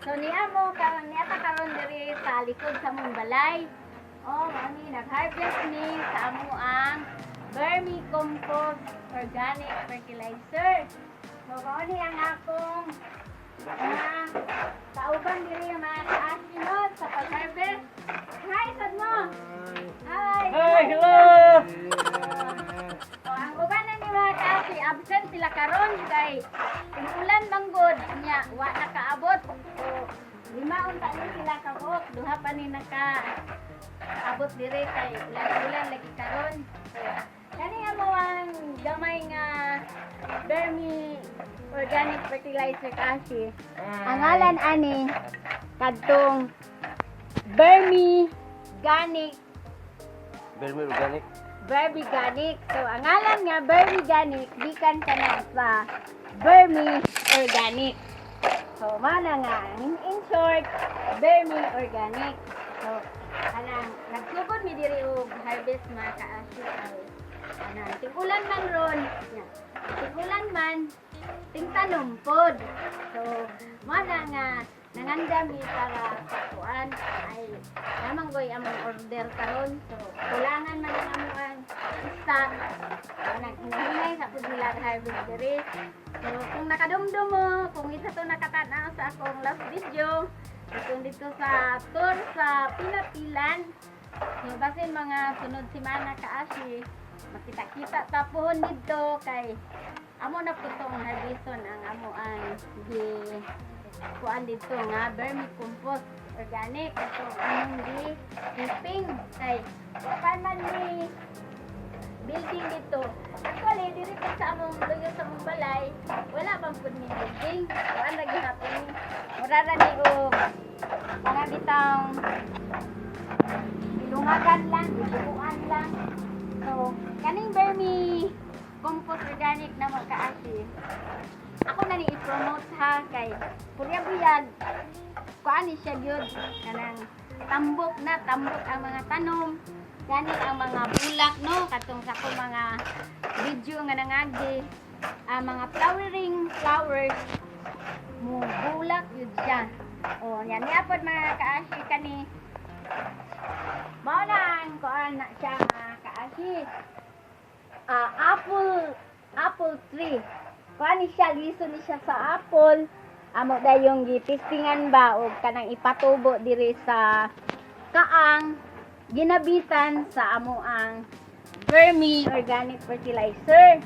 So niya mo karon, niya ta karon diri sa likod sa among balay. Oh, mao ni nag-harvest ni sa amo ang vermicompost organic fertilizer. So mao ni ang akong mga kauban diri, mga ka-astronaut, sa pag-harvest. Hi, sad mo. Hi. Hi, hello! Oh, ang uban na ni mga kaasi, absent sila karon kay ulan manggod nya wa nakaabot. So lima unta ni sila kabuok, duha pa ni naka abot dire kay ulan-ulan lagi karon. So kani amo ang gamay nga vermi organic fertilizer kasi. Ang ngalan ani kadtong Vermi Organic. Vermi Organic. Vermiganic. So, ang ngalan nga Vermiganic, gikan ka na sa Vermi Organic. So, mana nga, in short, Vermi Organic. So, kanang nagsugod mi diri og harvest, mga kaasi, ay kanang ting-ulan man ron. Ya. Ting-ulan man, ting-tanom pod. So, mana nga nanganda mi para sa kuan ay namanggoy among order karon. So, kulangan man ang among stock. So, naghinay sa pud nila harvest diri. So, kung nakadumdum mo, kung isa to nakatanaw sa akong last video, itong dito sa tour sa Pinapilan. So, basin mga sunod semana, kaasi, makita-kita tapuhon dito kay amo na po tong harveston ang amo ang gi kuan dito nga vermicompost organic, ito among gi keeping kay wa man ni building dito. Actually, diri po sa among luyo sa among balay, wala man pud ni building. Kuan ra gihapon ni. Mura ra ni og mga bitang ilungagan lang, ibuuan lang. So, kaning vermi compost organic na mga kaasi, ako na ni i-promote ha kay purya buyag kuan ni siya gyud, kanang tambok na tambok ang mga tanom, gani ang mga bulak, no, katong sa akong mga video nga nangagi, ang mga flowering flowers mo bulak yun siya. Oh, yan niya pod, mga kaasi, kani mao na ang kuan na siya, mga kaasi. Ah, apple apple tree. Kuan ni siya, liso ni siya sa apple. Amo dayong gitistingan ba og kanang ipatubo diri sa kaang ginabitan sa amo ang vermi organic fertilizer.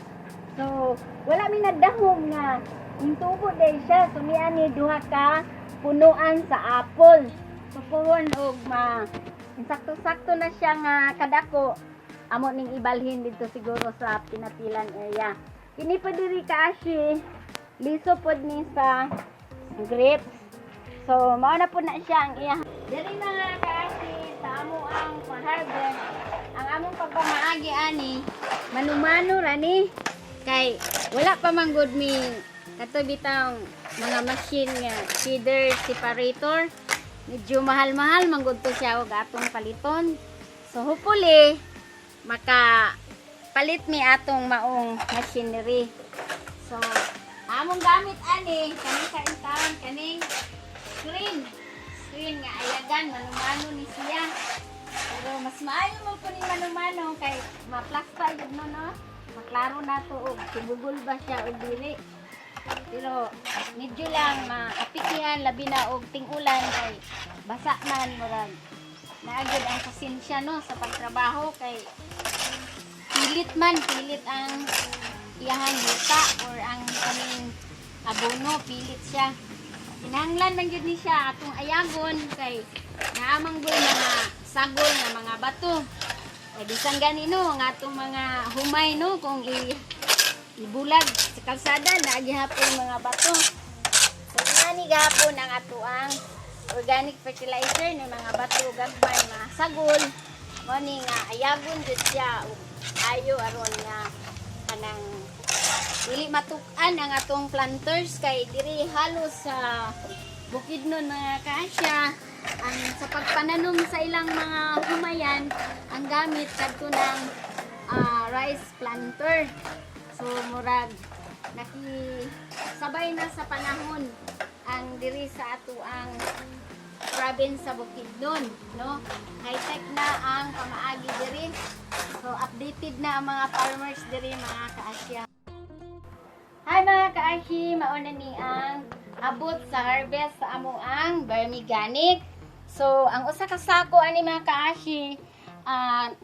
So, wala mi nagdahom nga tubo dahil siya. So, niya ni duha ka punuan sa apple. So, puhon og ma sakto-sakto na siya nga kadako, amo ning ibalhin dito siguro sa Pinapilan area. Kini pa diri, kaasi, liso pod ni sa grapes. So, mao na po na siya ang iya. Diri, mga kaasi, sa amo ang pa-harvest, ang among pagpamaagi ani, manumano ra ni kay wala pa man gud mi kato bitang mga machine nga feeder separator. Medyo mahal-mahal man gud to siya og atong paliton. So hopefully maka palit mi atong maong machinery. So among gamit ani kani sa taon kaning screen. Screen nga ayagan, manumano ni siya. Pero mas maayo mo po ni manumano kay maplasta yun, no? Maklaro na to og sibugol ba siya o dili. Pero medyo lang maapikihan, labi na og ting-ulan kay basa man, murag naagod ang pasensya, no, sa pagtrabaho kay pilit man, pilit ang iyahang yuta or ang kaning abono, pilit siya. Kinahanglan man gyud ni siya atong ayagon kay naamang gud mga sagol nga mga bato. Kay bisan gani, no, nga atong mga humay, no, kung ibulag sa kalsada, naa gihapon mga bato. So nga ni gahapon ang atoang organic fertilizer ng mga bato gagmay, mga sagol, mo ni nga ayagon jud siya ug ayo aron nga kanang dili matuk-an ang atong planters kay diri halos sa Bukidnon, mga kaasya, ang sa pagpananom sa ilang mga humayan, ang gamit kadto ng rice planter. So murag naki sabay na sa panahon ang diri. diri sa ato ang province sa Bukidnon, no? High-tech na ang pamaagi diri. So updated na ang mga farmers diri, mga kaasya. Hi mga kaashi, mauna ni ang abot sa harvest sa amo ang vermiganic. So, ang usa ka sako ani mga kaashi,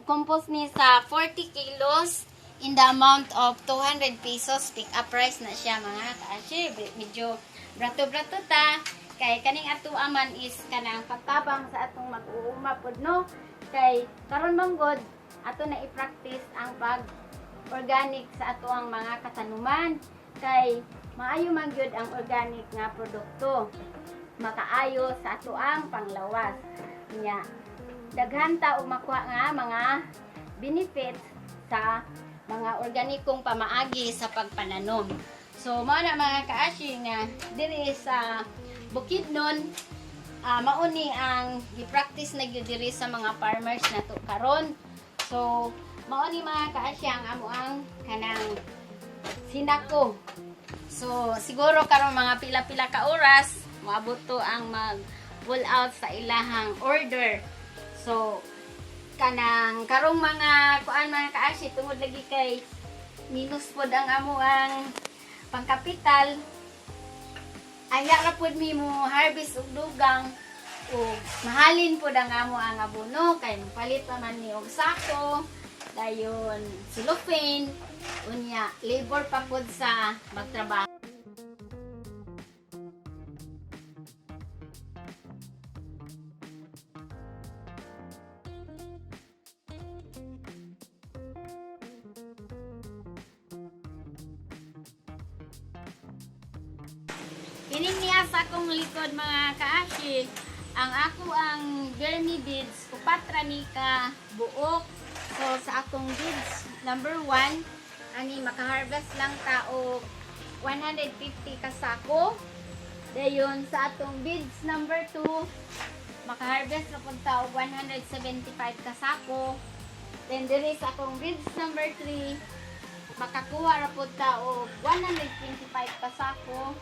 compost ni sa 40 kilos in the amount of 200 pesos, pick up price na siya mga kaashi. Medyo brato-brato ta kay kaning ato aman is kanang pagtabang sa atong mag-uuma pod, no, kay karon man gud ato na i-practice ang pag organic sa ato ang mga katanuman kay maayo man gyud ang organic nga produkto, makaayo sa ato ang panglawas nya, daghan ta og makuha nga mga benefits sa mga organikong pamaagi sa pagpananom. So mao na mga kaashi nga diri sa Bukidnon, mauni ang gi-practice na gyud diri sa mga farmers nato karon. So mao ni mga kaashi ang amo ang kanang sinako. So siguro karon mga pila-pila ka oras moabot to ang mag pull out sa ilahang order. So kanang karong mga kuan mga kaashi, tungod lagi kay minus pod ang amo ang pangkapital, aya ra pod mi mo harvest og dugang ug mahalin pod ang amo ang abono kay palit pa man ni og sako, dayon cellophane, unya labor pa pod sa magtrabaho. Kining niya sa akong likod mga kaashi, ang ako ang vermi beads, upat ra ni ka buok. So sa akong beads number 1, ani makaharvest lang ta og 150 ka sako. Dayon sa atong beads number 2, makaharvest ra pud ta og 175 ka sako. Then diri sa akong beads number 3, makakuha ra pud ta og 125 ka sako.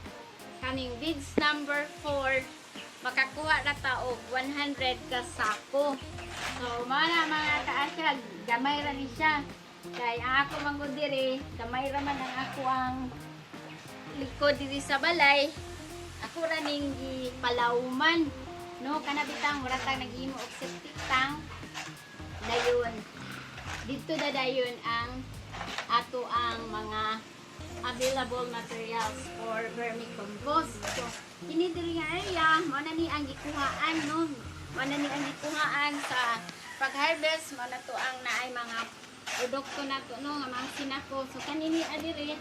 Kaning beads number 4, makakuha na ta og 100 ka sako. So, mao na mga kaasya, gamay ra ni siya. Kay ang ako man gud diri, gamay ra man ang ako ang likod diri sa balay. Ako ra ning gipalawman. No, kana bitang mura tag naghimo og septic tank. Dayon didto na dayon ang ato ang mga available materials for vermicompost. So, kini diri nga area, mao na ni ang gikuhaan, no. Mao na ni ang gikuhaan sa pag-harvest, mao na to ang naay mga produkto nato, no, nga mga sinako. So kanini adiri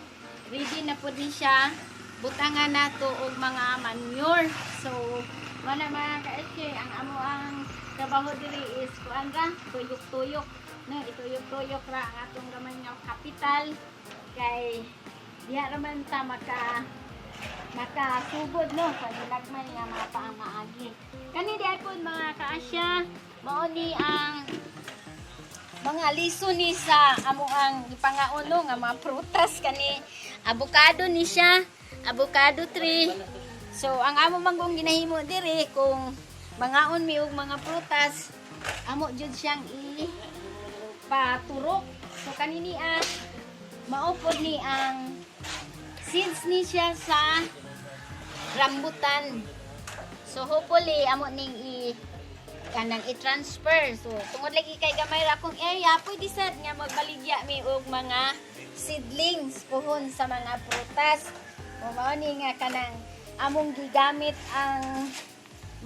ready na pud ni siya butangan nato og mga manure. So, mao na mga ka ang amo ang trabaho diri is kuan ra, tuyok-tuyok. No, ituyok-tuyok ra ang atong gamay nga kapital kay diha ra man ta makasugod, no, pag ginagmay nga mga pamaagi. Kani di pod mga kaasya, mao ni ang mga liso ni sa amo ang gipangaon, no, nga mga prutas. Kani avocado ni siya, avocado tree. So ang amo manggong ginahimo diri, kung mangaon mi og mga prutas, amo jud siyang i paturok. So kanini ah, mao pod ni ang seeds ni siya sa rambutan. So hopefully amo ning i kanang i-transfer. So tungod lagi kay gamay ra akong area, pwede sad nga magbaligya mi og mga seedlings puhon sa mga prutas. O mao ni nga kanang among gigamit ang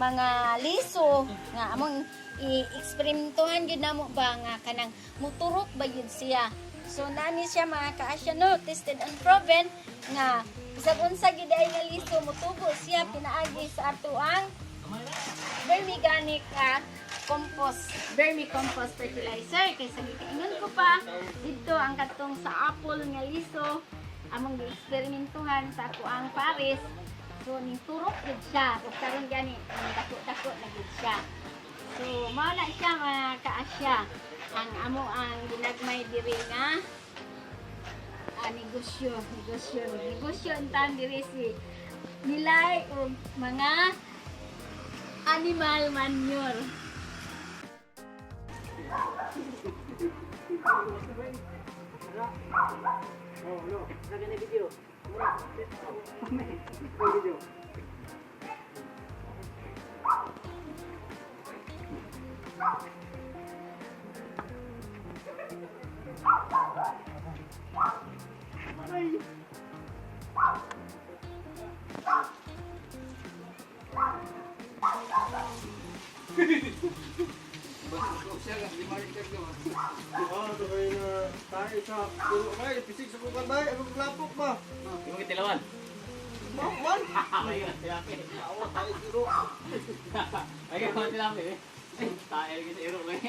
mga liso nga among i-eksperimentuhan gyud namo ba nga kanang muturok ba yun siya. So nani siya mga kaasya, no, tested and proven nga bisag unsa gyud ay nga liso, mutubo siya pinaagi sa ato ang vermiganic compost, vermicompost fertilizer. Kay sa gikaingon ko pa didto, ang katong sa apple nga liso among gieksperimentuhan sa ako ang pares. So ning turok gid siya ug karon gani ning dako-dako na gid siya. So mao na siya mga kaasya ang amo ang ginagmay diri nga negosyo, negosyo, negosyo untan diri si Nilay og mga animal manure. Oh, ito kayo na tayo sa puno kayo. Pisig sa kukan ba? Anong lapok ba? Yung kitilawan. Bakwan? Ay, Awa tayo siro. Ay, mga tilawan eh. Tayo kasi iro eh.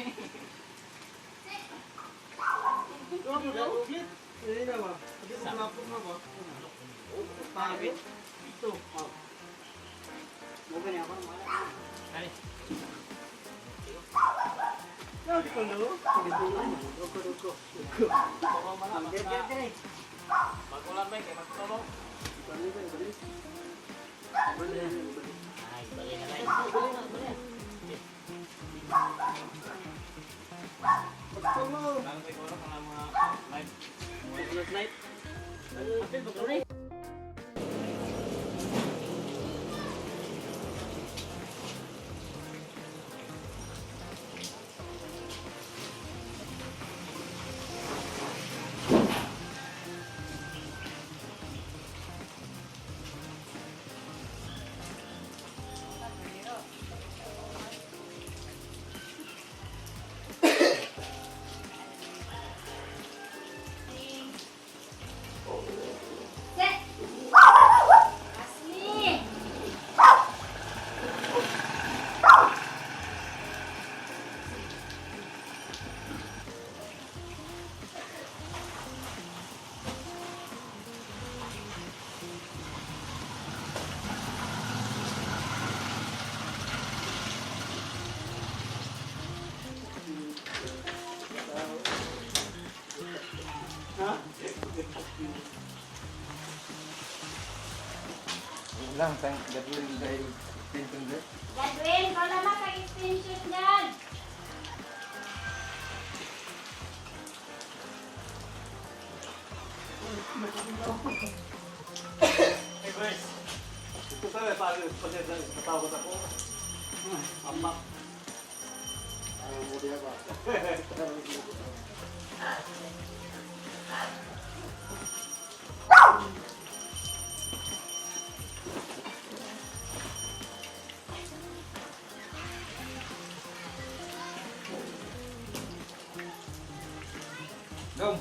Ito mo daw, uglit. Hindi na ba? Hindi ko lapok na ba? Tayo. Ito. Ay, Di ko no. magulan ba kay magtulong? Ay, bali na lang. Pagtulong. Lang ko ikaw lang mga live. Mga live. Apil ba ko? Se! Asli! Lang, thank gagawin dahil extension there. Gadwin, ikaw naman kag-extension yan. Hey, boys. Ito tayo, paano patawag ako. Amak. Ayaw mo diya ba? Dong.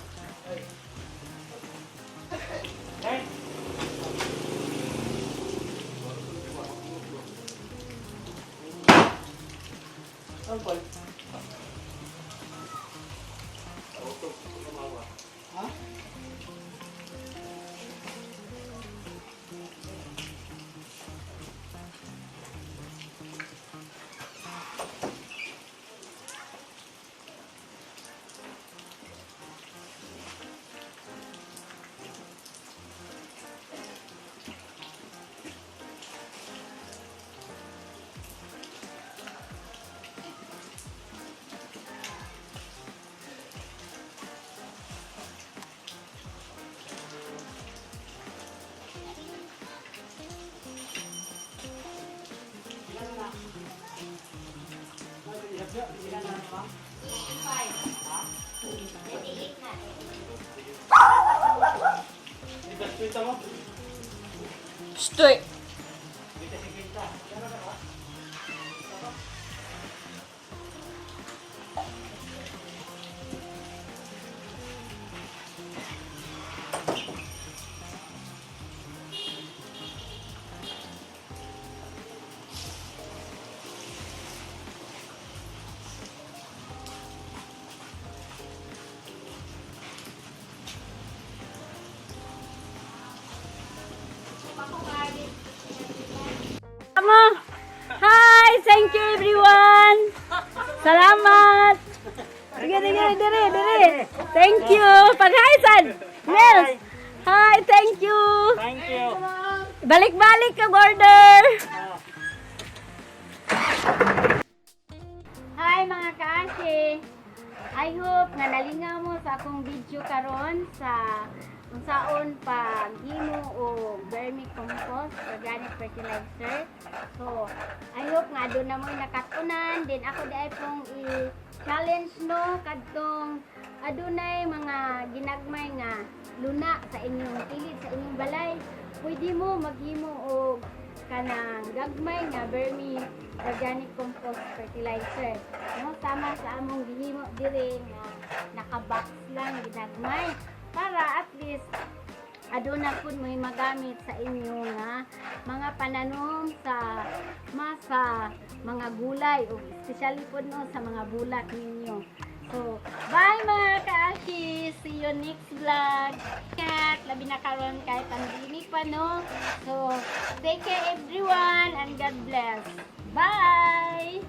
Stoy! Amo. Hi, thank you everyone. Salamat. Sige, sige, dire, dire. Thank you. Pag-hi, sad. Nels. Hi, thank you. Thank you. Balik-balik ka order. Hi, mga kaashi! I hope nga nalingaw mo sa akong video karon sa unsaon paghimo og vermicompost, organic fertilizer. So, I hope nga aduna mo'y nakatunan. Din ako diay pong i-challenge, no, kadtong adunay mga ginagmay nga luna sa inyong kilid, sa inyong balay. Pwede mo maghimo og kanang gagmay nga vermi organic compost fertilizer, no, sama sa among gihimo diri nga naka-box lang, ginagmay, para at least aduna pud mo'y magamit sa inyo nga mga pananom sa masa mga gulay o especially pud, no, sa mga bulak ninyo. So, bye, mga kaashi! See you next vlog! Ingat! Labi na karon kay pandemic pa, no? So, take care, everyone, and God bless! Bye!